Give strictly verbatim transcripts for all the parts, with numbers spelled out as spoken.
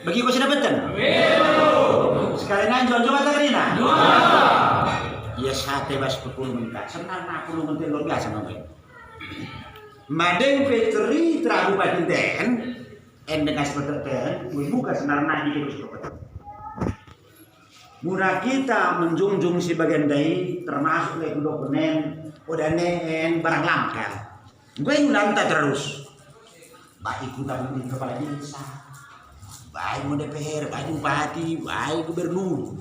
Bagi ko sidapeten? Sekali nai jongjong ate karina? Ia sate bas perpulungenta. Senang na pulungenta luar biasa namanya. Madeng pe teri terabu batin ten, en dengan seperti ten, buka senar nai di. Mula kita menjunjung si bagendai, termasuk lagi kudok benen, oda ne en barang langka. Gue ngulanta terus. Baik kita memimpin kepala desa, baik mo D P R, baik bupati, baik gubernur,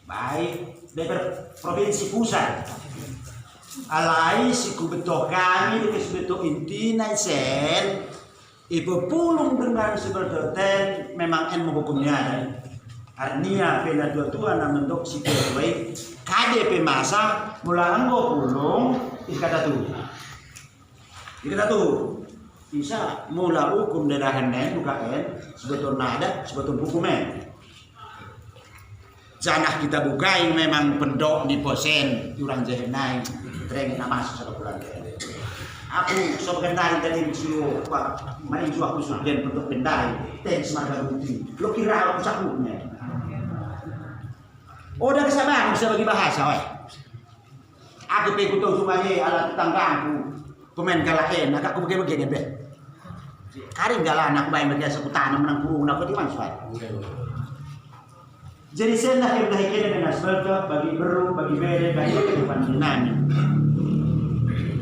baik D P R provinsi pusat. Alai si kubettoh kami, demi si kubettoh intina isen, ipepulung dengan si berdoten memang en menghukum ni adat. Arnia pe na tua-tua na mendok si tuai, kade pe masa, mula enggo pulung, ikata tu. Ikata tu. Isa mula hukum dadahen en, buka en, sebetulna adat, sebetul hukum en. Janah kita bukai memang pendok ni posen, urang jehe nai, tereng na masuk sada bulan. Aku so bagendari tadi suruh, Pak, maning suah kusuk den pendok bendari, ten semarga ruti. Lo kira aku sakutnya. Oda kesabaran bisa bagi bahasa, weh. Aku pe kutoh sumaye ala tetanggangku pemain kalak en, agak kubege-bege nge be. Karing gala anak bain bagi asa kutanem menang kurung, aku timan suai. Jadi sendah yang dah kene dengan sebelta bagi beru, bagi bere, bagi kehidupan nami.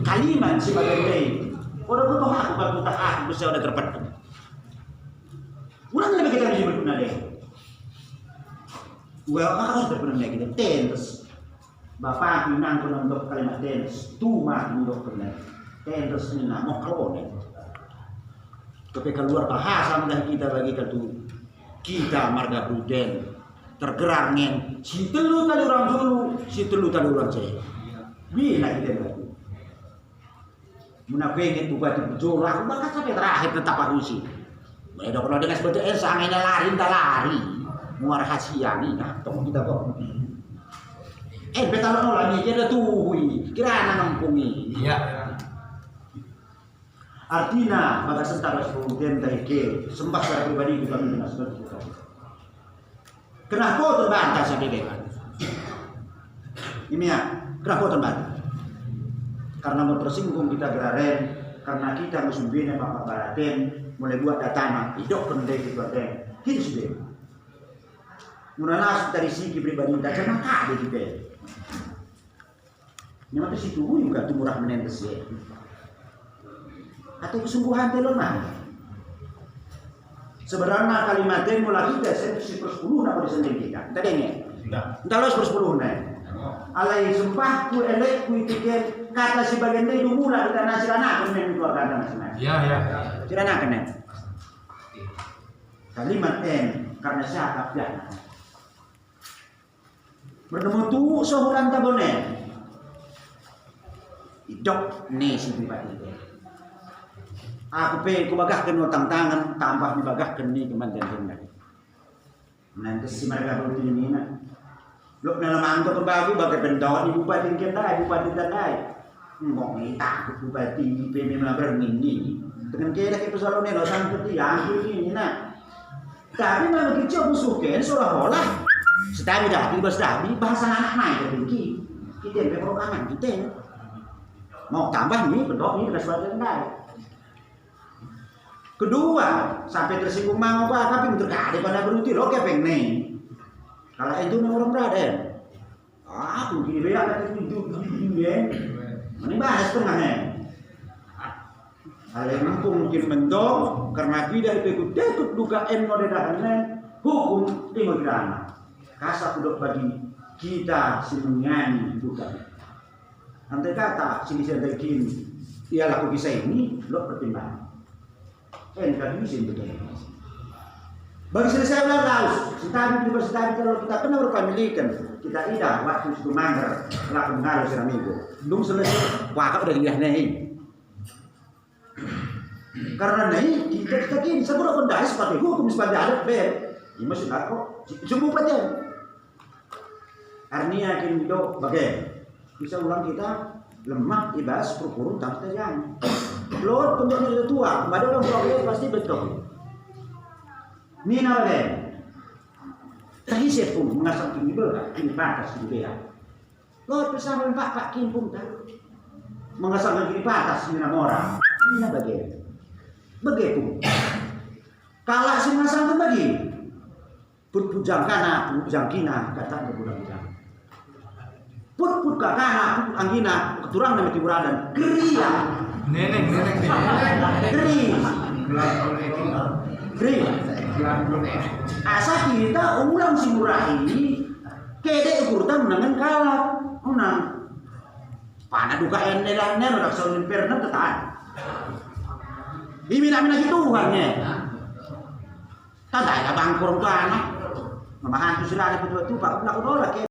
Kalimat si bagendai. Oda kutoh aku, kutah aku, bisa oda terpedem. Ulang lagi kita di berguna deh. Well, maka harus berguna lagi deh. Tentes. Bapakku inangku na mendok kalimat tentes, tuma mendok kalimat tentes nina, moh kalonen. Kepe keluar bahasa mudah kita bagi katu. Kita marga Bruden tergerar ngen si tellu tali urang julu, si tellu tali urang jehe. Bina kita bagi. Muna kuinget bupati pejolo, aku bakas sampe terakhir tetap aku isi. Mulai dokon dengan sebetulnya, eh, sangai na lari, nda lari. Muar hasian ini, nah, tong kita kok. Eh, beta lo nola ni, kira tuhui, kira anak kampung ini. Iya. Artina, bagas entah ras pengutian dari ke, sembah secara pribadi juga dengan sebetulnya. Kenapa terbantah saya bebek? Ini ya, kenapa terbantah? Karena mau tersinggung kita geraren, karena kita musuh bina bapak baraten, mulai buat datana, idok pendai di baten. Kita sudah. Mula nas dari segi pribadi, kita jangan kade kita. Nyamata situhu juga tu murah menentes ye. Atau kesungguhan te lemah. Sebenarna kalimat en mula kita sen si persepuluhna pada sendiri kita. Kita denge. Nda. Nda los persepuluhna. Alai sempahku elekku itiken kata si bagendai du mula kita nasi ranaken men keluarga nasi ranaken. Ya, ya. Si ranaken en. Kalimat en karena siapa piahna. Merdemu tu sohuran tabonen. Idok ne si bupati. Aku pe kubagahken no tantangen, tambah nibagahken ni kemanten hendak. Menantes si marga Bruten nina. Lok na lemang to kembagu bage pendok ni bupati kendai, bupati kendai. Enggo nge takut bupati pe memang bernini. Dengan kedah ke pesalon elo sampe tiang ini, nah. Tapi memang kecil musuh ken seolah-olah. Setabi dabi, bas dabi, bahasa anak naik ke tinggi. Kita yang peperokangan, kita. Mau tambah ni, pendok ni, dengan suara yang baik. Kedua, sampe tersinggung mau apa, tapi terkade pada berhenti, lo kepeng ni. Kalau itu orang berada. Aku kini beak kata itu, itu, itu, ya. Mani bahas tengah, eh. Ale mengkung mungkin mendong, karena tidak ikut-ikut duka en mode dahan en, hukum lima gerana. Kasa kudok bagi kita si mengani duka. Andai kata, sini saya kini, ia laku kisah ini, lo pertimbangan. En kadu isin betul. Bagi selesai ulang laus, sitabi juga sitabi kalau kita kena berpamilikan, kita idah waktu situ mangger, laku mengalu sira minggu. Dung selesai, wakak udah liah nehi. Karena nehi, kita, kita kini, segera pendai seperti hukum, seperti adat, ber. Ima sudah kok, sumbu paten. Arnia kin do bage. Bisa ulang kita lemah ibas purpurun tang stajani. Lot pendok ni tua, mada orang tua pasti betul. Nina bage, "Tah ise pung mengasangken kinibeha, kinipatas, kinibeha? Lot pe sanga pakpak kin pung tah. Mengasangken kinipatas," nina Mora. Nina bage, "Bage pung. Kalak si mengasangken bagi. Put-put jangkana, put-put jangkina," kata Mora. "Put-put kakana, put-put anggina, keturangna me Timur Adan." Keri ia. Neneng, neneng, neneng. Keri. Keri. Asa kita ulang si Mora i, kede ukurta menangen kalak. Unang. Pana duka ende lah, ende lah, so nimperna ketan. Imina-mina si Tuhan ne. Tandai lah bangkur tuana. Memahan tu silada betul-betul, pak, aku ola ke.